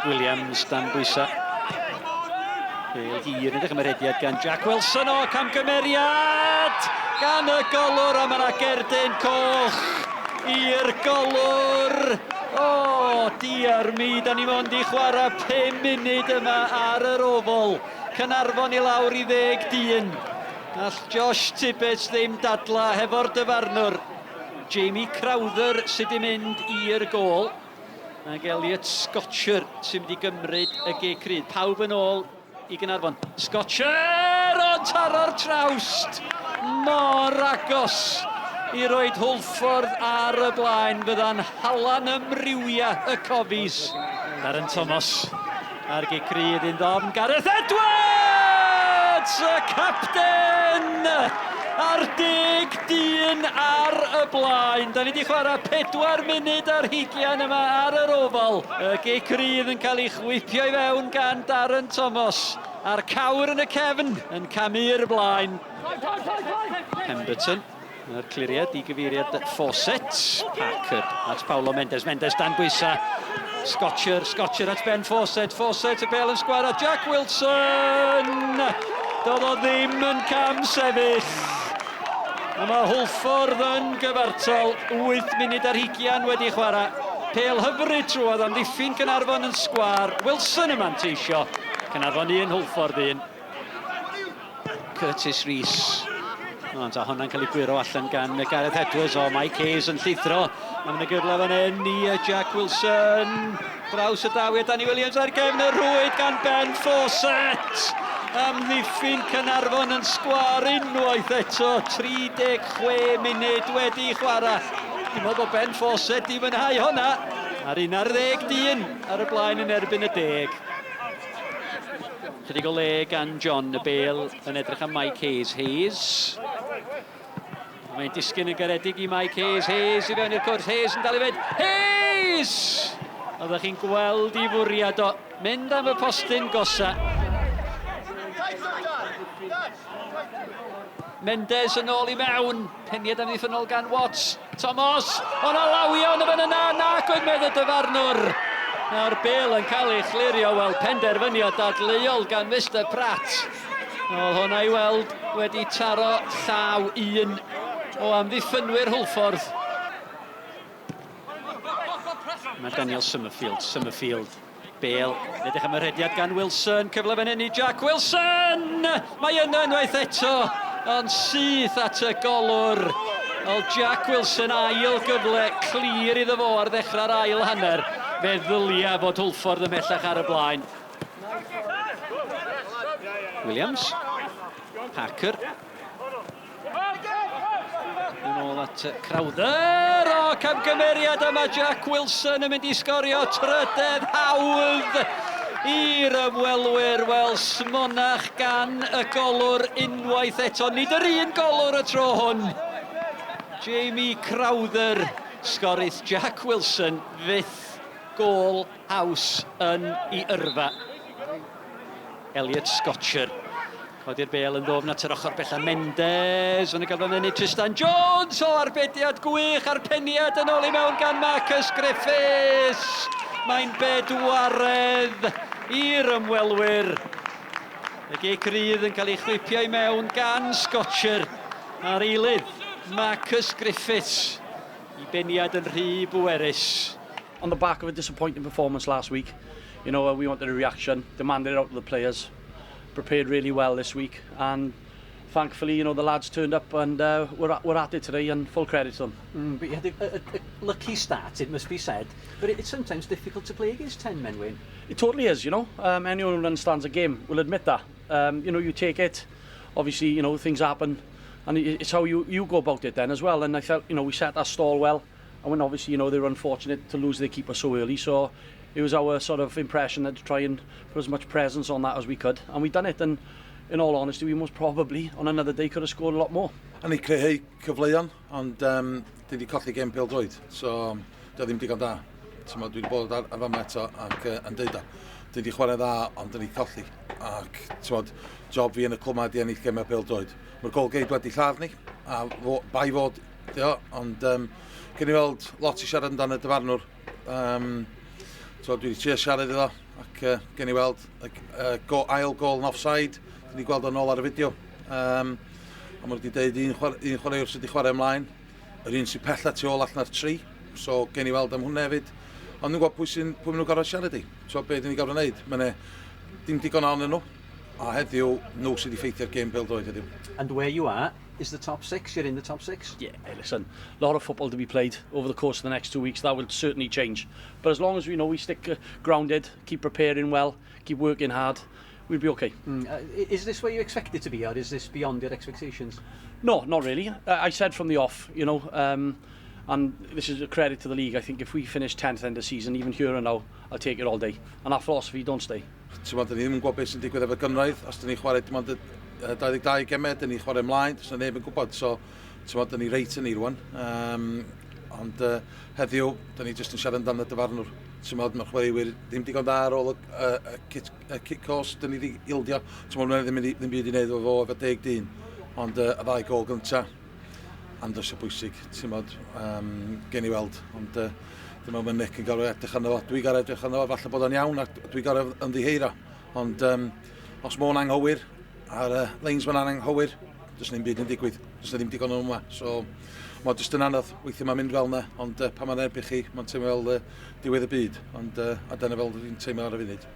Williams dan bwysa. Bel hir yn edrych am y rhediad gan Jack Wilson. O, camgymeriad gan y golwr a mae yna gerdyn coch i'r golwr. O, diar mi, da ni mond i chwarae 5 munud yma ar yr Ofol. Caernarfon i lawr i ddeg dyn. All Josh Tibbets ddim dadla hefo'r dyfarnwr. Jamie Crowther sydd wedi mynd i'r gôl. Ac Elliot Scotcher sy'n mynd i gymryd y gic rydd. Pawb yn ôl i Gaernarfon. Scotcher! Ond taro'r trawst! Mor agos i roed Hwlffordd ar y blaen. Fydda'n halan ymrywia y Cofis. Darren Thomas a'r gic rydd un ddofn. Gareth Edwards! Y capten! A'r deg dyn ar y blaen. Da ni wedi chwarae 4 munud ar hugian yma ar yr Ofal. Y gic rydd yn cael ei chwipio i fewn gan Darren Thomas. A'r cawr yn y cefn yn camu i'r blaen. Pemberton. Mae'r cliriad i gyfeiriad Fawcett. Parker at Paulo Mendes. Mendes dan bwysa. Scotcher, Scotcher at Ben Fawcett. Fawcett y bel yn sgwar at Jack Wilson. Doedd o ddim yn cam sefyll. A mae Hwlffordd yn gyfartal. 8 munud ar hugian wedi chwarae. Pêl hyfryd trwodd amddiffyn Caernarfon yn sgwâr. Wilson yn manteisio. Caernarfon 1, Hwlffordd 1. Curtis Rees. Ond a hwnna'n cael ei gwyro allan gan Gareth Edwards. O, Mike Hayes yn llithro. A mae'n gyfle fan hyn i Jack Wilson. Draws y dawi a Danny Williams ar gefn y rhwyd gan Ben Fawcett. Amddiffyn Caernarfon yn sgwâr unwaith eto. 36 munud wedi chwarae. Dwi'n meddwl bod Ben Fawcett di fwynhau hwnna. A'r 11 dyn ar y blaen yn erbyn y deg. Chydig o le gan John, y bel yn edrych am Mike Hayes. Hayes. Mae'n disgyn yn garedig i Mike Hayes. Hayes i fewn i'r cwrs. Hayes yn dal i fynd. Hayes! Oeddech chi'n gweld i fwriad o mynd am y postyn gosa. Mendes yn ôl i mewn. Peniad amddiffynnol gan Watts. Thomas! O na lawio yn y fan yna! Nac oedd medd y dyfarnwr! A'r bel yn cael ei chlirio, wel penderfyniad dadleuol gan Mister Pratt. Oedd hwnna i weld wedi taro llaw un o amddiffynwyr Hwlffordd. Mae Daniel Summerfield, Summerfield, Bale, yn edrych am y rhediad gan Wilson, cyfle fan hyn i Jack Wilson! Mae yna unwaith eto, ond syth at y golwr. Wel, Jack Wilson ail gyfle clir iddo fo ar ddechrau'r ail hanner. Fe ddylia fod Hwlffordd ymhellach ar y blaen. Williams, Parker, Yn ôl at Crowther. O, camgymeriad yma Jack Wilson yn mynd i sgorio trydedd hawdd i'r ymwelwyr. Wel, smonach gan y golwr unwaith eto. Nid yr un golwr y tro hwn. Jamie Crowther sgorith Jack Wilson fyth gôl haws yn ei yrfa. Elliot Scotcher. Codi'r bêl yn ddwfn at yr ochr bella Mendes. Yn y gael fan Tristan Jones o arbediad gwych a'r peniad yn ôl i mewn gan Marcus Griffiths. Mae'n bedwaredd i'r ymwelwyr. Y gic rydd yn cael ei chwipio i mewn gan Scotcher a'r eilydd Marcus Griffiths i beniad yn rhy bwerus. On the back of a disappointing performance last week, you know, we wanted a reaction, demanded it out of the players. Prepared really well this week and thankfully, you know, the lads turned up and we're, at, we're at it today and full credit to them. But you had a, a, a lucky start, it must be said, but it, it's sometimes difficult to play against 10 men, Wayne. It totally is, you know. Anyone who understands the game will admit that. You know, you take it, obviously, you know, things happen and it's how you, you go about it then as well. And I felt, you know, we set our stall well and when obviously, you know, they were unfortunate to lose their keeper so early, so it was our sort of impression that to try and put as much presence on that as we could, and we done it, and in all honesty, we most probably, on another day, could have scored a lot more. A ni creu cyfleon, ond um, di wedi colli gêm pêl-droed, so dio ddim digon da. T'mo, dwi wedi bod ar, ar fama eto ac uh, yn deud o. Dwi wedi chwarae dda, ond dyn ni colli. Ac, t'mod, job fi yn y clwb ma di ennill gemau pêl-droed. Mae'r gol geid wedi lladd ni, a fo, bai fod, dio, ond um, gen i weld lot i siarad amdano y dyfarnwr. Um, So, dwi wedi trio siarad iddo ac gen i weld y ail gol yn offside. Dwi wedi gweld o'n ôl ar y fideo. A maen wedi dweud un chwaraewr sydd wedi chwarae ymlaen, yr un sy'n pella tu ôl allan ar tri. So gen i weld am hwnna hefyd. Ond nhw'n gwybod pwy maen nhw'n gorfod siarad i. So be dyn ni gorfod wneud? Mae'n dim digon ohonyn nhw. A heddiw, nhw sydd wedi ffeithio'r gêm pêl-droed heddiw. And where you are is the top six. You're in the top six. Yeah, listen, a lot of football to be played over the course of the next 2 weeks. That will certainly change. But as long as we know we stick grounded, keep preparing well, keep working hard, we'll be okay. Is this where you expect it to be, or is this beyond your expectations? No, not really. I said from the off, and this is a credit to the league. I think if we finish 10th end of season, even here and now, I'll take it all day. And that philosophy, don't stay. Ti'n dyn ni ddim yn gwybod beth sy'n digwydd efo gynghrair. Os dyn ni chwarae dim ond 22 gemau, dyn ni chwarae ymlaen, does 'na neb yn gwybod. So, ti'n dyn ni reit yn ni rwan. Ond heddiw, dyn ni jyst yn siarad amdano dyfarnwr. Ti'n mae'r chwaraewyr ddim digon da ar ôl y cic cosb, dyn ni wedi ildio. Ti'n mae ddim byd i wneud efo fo efo 10 dyn. Ond y ddau gol gynta, andros o bwysig, ti'n modd, gen i weld. Ond dwi'n meddwl mae Nick yn gorfod edrych arno fo. Dwi'n gorfod edrych arno fo, falle bod o'n iawn, a dwi'n gorfod ymddiheuro. Ond os mae o'n anghywir, a'r linesman anghywir, does ddim byd yn digwydd. Does ddim digon o'n yma. So, mae jyst yn anodd, weithio mae'n mynd fel yna, ond pan mae'n erbyn chi, mae'n teimlo fel diwedd y byd. Ond a dyna fel dwi'n teimlo ar y funud.